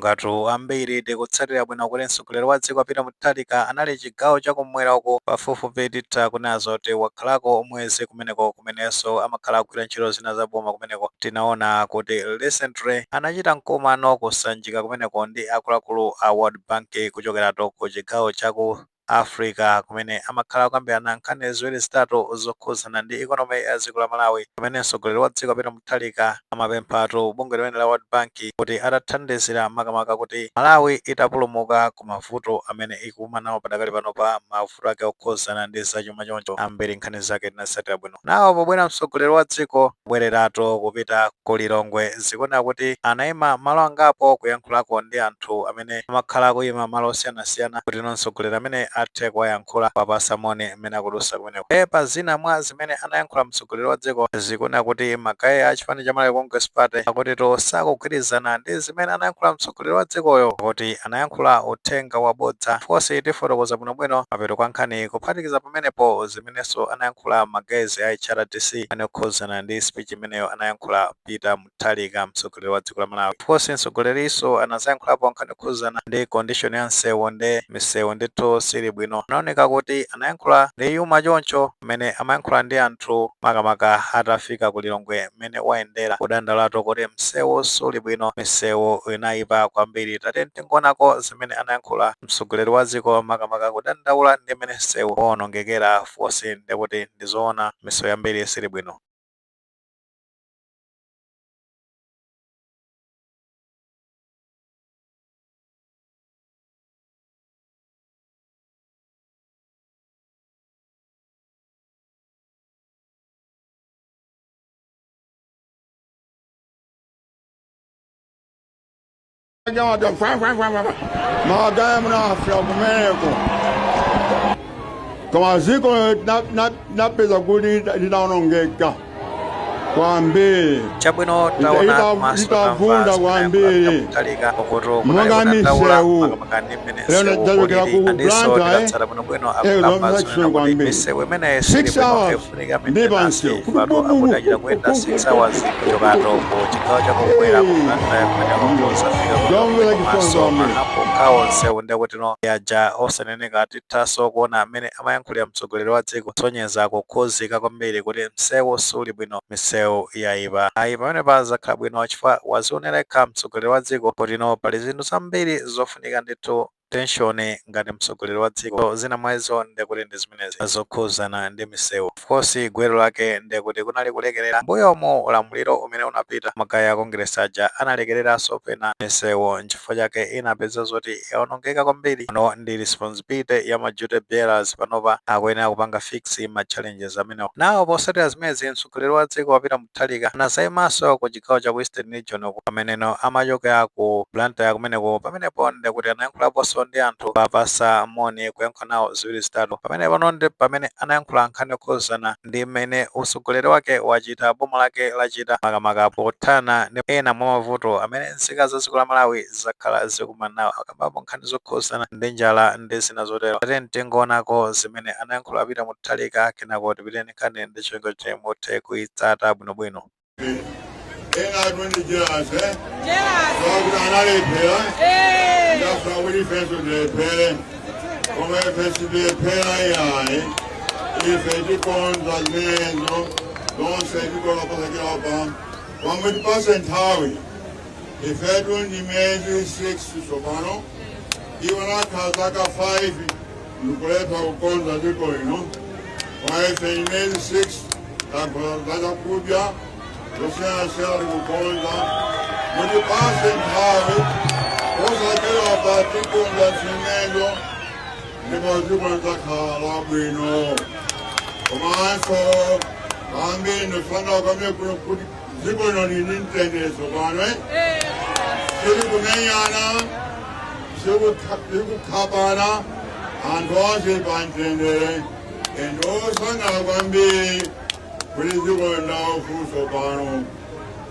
Mongatu ambiri tikutsatira bwino kuti mtsogoleri wa dziko Peter Mutharika anali chigawo chakumwera uko pafupifupi titha kunena zoti wakhalako mwezi kumeneko, kumenenso amakhala akugwira ntchito zina za boma kumeneko. Tinaona kuti recently anachita mkumano kusanjika kumeneko ndi akuluakulu a World Bank kuchokeratu ku chigawo chaku Africa, kumene amakhala akukambirana nkhani ziwiri zitatu zokhuzana ndi economy ya dziko la Malawi, pamene mtsogoleri wa dziko Peter Mutharika amapemphatu bungwe limene la World Bank kuti atathandizira makamaka kuti Malawi itapulumuka ku mavuto amene ikukumana nawo padakali pano, pa mavuto ake okhuzana ndi zachuma. Choncho ambiri nkhani zake tinatsatira bwino. Nawo pobwera mtsogoleri wa dziko kubwereratu kupita ku Lilongwe, zikuoneka kuti anayima malo angapo kuyankhulako ndi anthu amene amakhala kuyima malo osiyanasiyana kuti no mtsogoleri amene athe kuwayankhula, kuwapasa moni mmene akudusa kumeneko. Pa zina mwa zimene anayankhula mtsogoleri wa dziko, zikuoneka kuti ma guy a chipani cha Malawi Congress Party akuti to sakugwirizana ndi zimene anayankhula mtsogoleri wa dzikoyo, kuti anayankhula uthenga wabodza. Fonse tifotokoza bwinobwino mapeto kwa nkhani, kuphatikiza pamenepo zimenenso anayankhula ma guys a HRDC amene okhuzana ndi speech imeneyo anayankhula Peter Mutharika, mtsogoleri wa dziko la Malawi. Fonse mtsogoleriso anazayankhulapo nkhani yokhuzana ndi condition ya msewu, ndi misewu ndithu sili bwino. Anaoneka kuti anayankhula ndi yuma choncho mmene amayankhula ndi anthu, makamaka atafika ku Lilongwe, mmene wayendera kudandaulatu kuti msewu suli bwino, misewu inayipa kwambiri. Tate tingoonako zimene anayankhula mtsogoleri wa dziko, makamaka kudandaula ndi mmene msewu wawonongekera. Fonse ndikuti ndizoona, misewu yambiri sili bwino. Magaya munafika kumeneko, koma ziko napeza kuti linaonongeka kwambiri. Chabwino, taona komanso tamva Litavunda zimene anayankhula Peter kwambiri. Mutharika ukuti kunali Monga kudandaula misewu makamaka ndi mmene lero msewu tachokera ulili ku andinso Blantyre, tikatsata bwinobwino akukamba zomvetsa zonena chisoni kuti kwambiri. misewu imeneyi sili 6 bwino, hours ifunika ndi maintenance. pansewu. Patu akuti achita kuyenda 6 hours kuchokatu ku chigawo chakumwera ku Blantyre kumeneko kusafika ku Lilongwe, Zomvetsa chisoni komanso kwambiri. mahapu okhawo msewu ndekuti no yaja osaneneka. Tithanso kuona amene amayankhulira mtsogoleri wa dziko kusonyeza kukhuzika kwambiri kuti msewu suli bwino, misewu yayipa. Ayi, pamene pazakhala bwino chifukwa wazionera yekha mtsogoleri wa dziko kuti no pali zinthu zambiri zofunika ndithu attention ngati mtsogoleri wa dziko. So, zina mwa izo ndekuti ndi zimenezi zokhuzana ndi misewu. Of course gwero lake ndekuti kunali kulekerera mbuyomu, ulamuliro umene unapita, ma guy a Congress aja analekereranso pena misewu, nchifukwa chake inapeza zoti yaonongeka kwambiri. No ndi responsibility ya ma duty bearers panopa, akuyenera kupanga fix ma challenges amenewo. Nawo posatira zimenezi, mtsogoleri wa dziko wapita Mutharika anazayimanso ku chigawo cha Western Region uku pameneno amachokera ku Blantyre kumeneko. Pamenepo ndekuti anayankhulaponso ndi anthu, papasa moni, kuyankhula nawo ziwiri zitatu. Pamene pano ndi pamene anayankhula nkhani yokhuzana ndi mmene utsogoleri wake wachita, boma lake lachita, makamaka pothana ndi ena mwa mavuto amene nzika za dziko la Malawi zakhala zikumana nawo. Akambapo nkhani zokhuzana ndi njala ndi zina zotero. Tate tingoonako zimene anayankhula Peter Mutharika, kenako tipiteni nkhani ndi cholinga choti muthe kuitsata bwinobwino. Ena atu ndi jealous, eh? Zakuti analephera, ndafuna kuti ifenso tilephere, koma ife sitilephera iyayi. Ife tikonza zimenezo zonse, tikolapasakirapa pamwe tipase nthawi. Ifetu ndi miyezi 6 tsopano, iwo nakhala zaka 5 ndikulepha kukonza dziko lino, koma ife ndi miyezi 6 takonza zakudya zosiyanasiyana, tikukonza. Mutipase nthawi, posachedwapa tikonza zimenezo ndipo dziko lidzakhala bwino. Komanso ambiri ndifana kwambiri kuno kuti dziko lino lili ndi mtendere tsopano, eh? Sili kumenyana, sili kukhapana, anthu onse pa mtendere. Ende osangalala kwambiri kuti dziko linawo tsopano.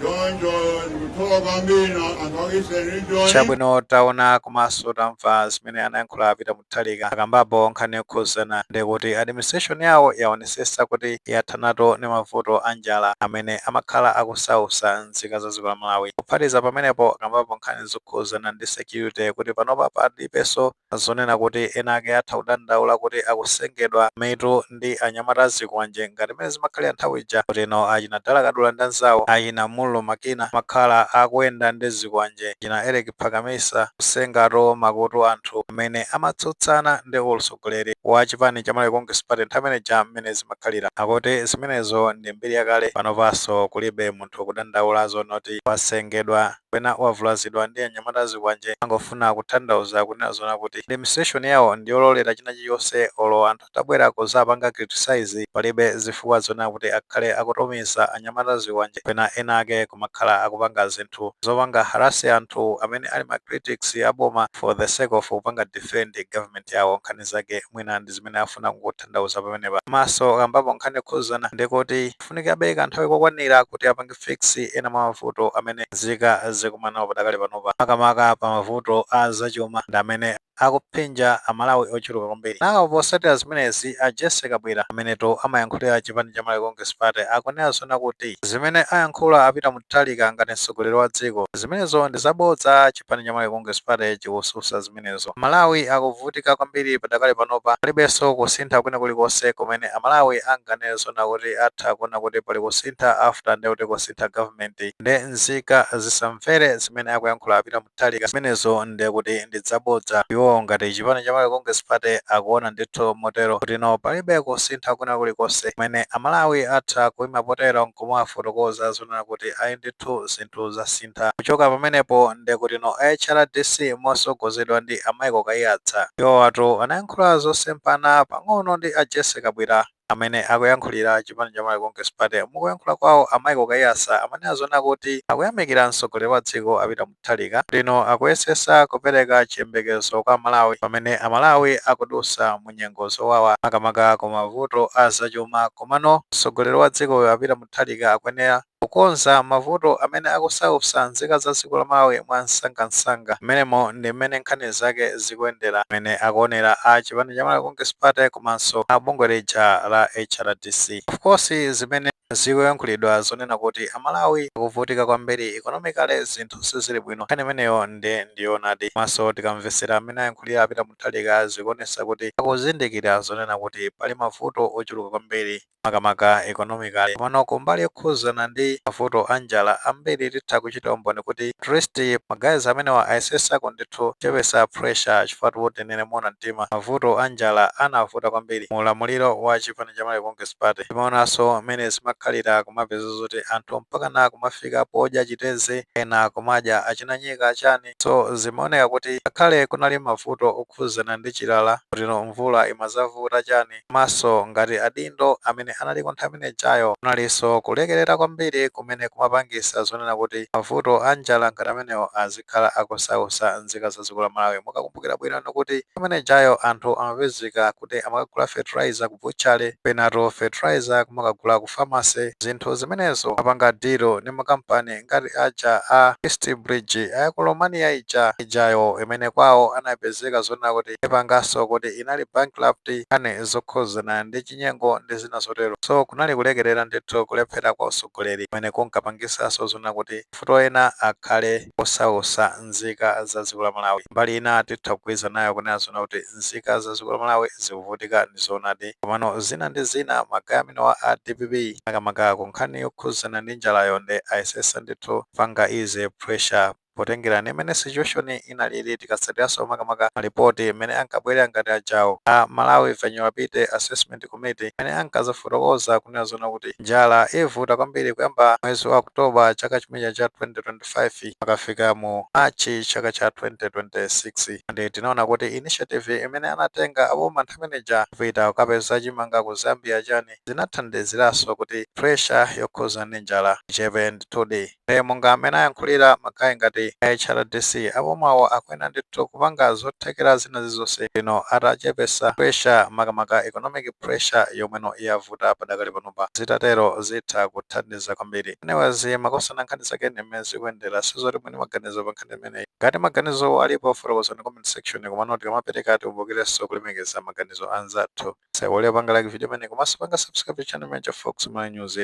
Choncho ndikuthokoza kwambiri anthu aku Eastern Region. Chabwino, taona komanso tamva zimene anayankhula Peter Mutharika. Akambapo nkhani yokhuzana ndi kuti administration yawo yaonesesa kuti yathanato ndi mavuto a njala amene amakhala akusausa nzika za dziko la Malawi. Kuphatiza pamenepo, akambapo nkhani zokhuzana ndi security, kuti panopa palibenso zonena kuti ena ake atha kudandaula kuti akusengedwa mitu ndi anyamata azikwanje ngati mmene zimakhalira nthawi ija, kuti ino achina Dala Kadula ndi anzawo, achina Mulo Makina, makhala akuyenda ndi zikwanje, achina Eric Phakamisa kusengato makutu anthu amene amatsutsana ndi utsogoleri wa chipani cha Malawi Congress Party nthawi imeneja. Mmene zimakhalira, akuti zimenezo ndi mbiri yakale. Panopanso kulibe munthu kudandaula zonoti wasengedwa kapena wavulazidwa ndi anyamata azikwanje. Angofuna kutanthauza kunena zona kuti administration yawo ndiyololera china chilichonse, olo anthu atabwera kuzapanga criticize, palibe zifukwa zonena kuti akhale akutumiza anyamata azikwanje kapena ena ake kumakhala akupanga zinthu zopanga harass anthu amene ali ma critics aboma for the sake of kupanga defend government yawo. Nkhani zake mwina ndi zimene afuna kungotanthauza pamenepa. Komanso akambapo nkhani yokhuzana ndi kuti funika kanthawi kokwanira kuti apange fix ena mwa mavuto amene nzika zikumana nawo padakali panopa, makamaka pa mavuto a zachuma ndi amene akuphinja Amalawi ochuluka kwambiri. Nakapo posatira zimenezi, a Jesse Kabwira, ameneto amayankhulira chipani cha Malawi Congress Party, akunena zona kuti zimene ayankhula a Peter Mutharika ngati mtsogoleri wa dziko, zimenezo ndi zabodza. Chipani cha Malawi Congress Party chikususa zimenezo. Malawi akuvutika kwambiri padakali panopa, palibenso kusintha kwina kulikonse kumene Amalawi anganene zona kuti atha kuona kuti pali kusintha after ndi kuti kusintha government. Ndi nzika zisamvere zimene akuyankhula a Peter Mutharika, zimenezo ndi kuti ndi zabodza. Iwo ngati chipani cha Malawi Congress Party akuona ndithu motero kuti no, palibe kusintha kwina kulikonse kumene Amalawi atha kuyima potero nkumafotokoza zonena kuti ayi ndithu, zinthu zasintha. Kuchoka pamenepo, ndi kuti no, HRDC mosogozedwa ndi a Michael Kaiyatsa, iwo atu anayankhula zosemphana pang'ono ndi a Jesse Kabwira amene akuyankhulira chipani cha Malawi Congress Party. Mukuyankhula kwawo, a Michael Kaiyatsa amanena zona kuti akuyamikira mtsogoleri wa dziko a Peter Mutharika, lino akuyesesa kupereka chiyembekezo kwa Amalawi pamene Amalawi akudusa mu nyengo zowawa, makamaka ku mavuto a zachuma. Komano mtsogoleri wa dziko a Peter Mutharika akuyenera kukonza mavuto amene akusautsa nzika za dziko la Malawi mwa msangamsanga. Mmenemo ndi mmene nkhani zake zikuyendera, mmene akuonera a chipani cha Malawi Congress Party komanso a bungwe lija la HRDC. Of course, zimene zikuyankhulidwa zonena kuti Amalawi akuvutika kwambiri economically, zinthu sizili bwino, nkhani imeneyo ndi ndiyonadi. Komanso tikamvesera amene ayankhulira a Peter Mutharika, zikuonesa kuti akuzindikira zonena kuti pali mavuto ochuluka kwambiri, makamaka economically. Komano kumbali yokhuzana ndi mavuto a njala, ambiri titha kuchita umboni kuti at least ma guys amenewa ayesesako ndithu kuchepesa pressure, chifukwa tinene moona mtima, mavuto a njala anavuta kwambiri mu ulamuliro wa chipani cha Malawi Congress Party. Timaonanso mmene zimakhalira, kumapeza zoti anthu mpakana kumafika podya chiteze, ena kumadya achinanyika chani. So zimaoneka kuti ngakhale kunali mavuto okhuzana ndi chilala, kutino mvula imazavuta chani, komanso ngati adindo amene analiko nthawi imenejayo, kunalinso kulekerera kwambiri kumene kumapangisa zonena kuti mavuto a njala ngati amenewo azikhala akusausa nzika za dziko la Malawi. Mukakumbukira bwino kuti imenejayo anthu amapezeka kuti amakagula fertilizer ku butchery, penatu fertilizer kumakagula ku pharmacy. Zinthu zimenezo apanga deal ndi makampani ngati aja a East Bridge ayaku Romania ija ijayo, imene kwawo anapezeka zonena kuti ipanganso kuti inali bankrupt, nkhani zokhuzana ndi chinyengo ndi zina zotero. So kunali kulekerera ndithu, kulephera kwa usogoleri kumene kunkapangisanso zonena kuti mavuto ena akhale osausa nzika za dziko la Malawi. Mbali ina titha kugwirizana nayo kunena zona kuti nzika za dziko la Malawi zikuvutika, ndi zoonadi. Komano zina ndi zina, ma guys amenewa a DPP, makamaka ku nkhani yokhuzana ndi njalayo, ndi ayesesa ndithu panga ease pressure potengera ndi imene situation inalili. Tikatsatiranso makamaka malipoti imene ankabwera ngati ajawo a Malawi Vulnerability Assessment Committee, imene ankazafotokoza kunena zona kuti njala ivuta kwambiri kuyamba mwezi wa Oktoba chaka chimenecha cha 2025 akafika mu Machi chaka cha 2026. And tinaona kuti initiative imene anatenga aboma nthawi imeneja kupita kukapeza chimanga ku Zambia chani, zinathandiziranso kuti pressure yokhuza ndi njala ichepe ndithudi. Monga amene ayankhulira ma guys ngati zoti HRDC abomawo akuyenera ndithu kupanga zothekera zina zizonse ino atachepesa pressure, makamaka economic pressure yomweno yavuta padakali panopa. Zitatero zitha kuthandiza kwambiri. Anyways, makosana, nkhani zake ndi mmene zikuyendera. Sizoti mwini maganizo pa nkhani imeneyi. Ngati maganizo alipo, fotokozani comment section. Komano tikamapereka tikumbukirenso kulemekeza maganizo anzathu. Saiwale panga like video imene komanso panga subscribe channel imene cha Fox My News.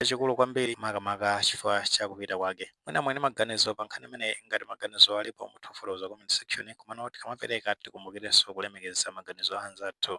Chikulu kwambiri, makamaka chifukwa cha kupita kwake. Mwina mwini maganizo pa nkhani imeneyi, ngati maganizo alipo, mutha kufotokoza comment section. Komano tikamapereka tikumbukirenso kulemekeza maganizo anzathu.